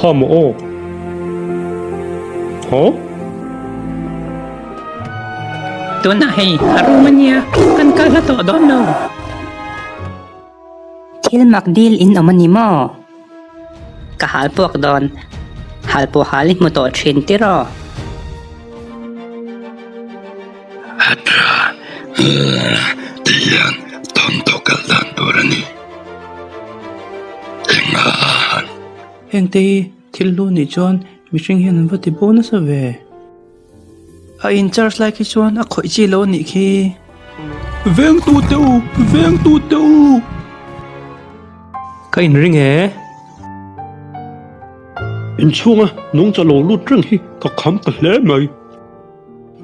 kha maw aw? Huh? Tunah hei a room a nia, kan kal hla tawh dawn lo. Thil mak dil in awm a ni maw? Ka hal puak dawn. Hal pawh hal i hmu tawh thin tiraw? A tha ti hian thawmhnaw kal dan tur a ni. Engah a han. Hengte hi thil hlu nih chuan mihring hian an va ti bo nasa ve. A in charge lai khi chuan a khawih chi lo a nih khi. Vengtu te u! Vengtu te u! Ka inring e. Inchhunga nungcha lo lut reng hi ka kham ta hle mai.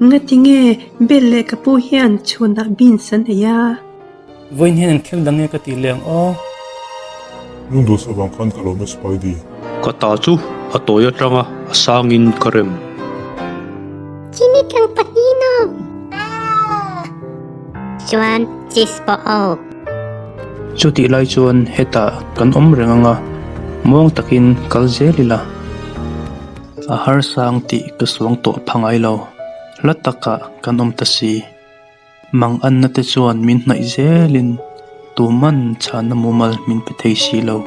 Ngatinge Bel leh ka pu hian chhunah beans an ei a? Vawiin hian an thil dang e ka tih leh ang aw. Lungdawt avang khan ka lawm e Spidey. Ka ta chu a tawi atanga a sangin ka rem. Chini tlang pahnih aw. Chuan cheese pawh aw. Chutih lai chuan hetah kan awm reng anga muang takin kal zel ila. A harsang tih ka suang tawh pha ngai lo. Hla takah kan awm ta si. Mang anna te chuan min hnaih zelin tuman chhanna mumal min pe thei si lo.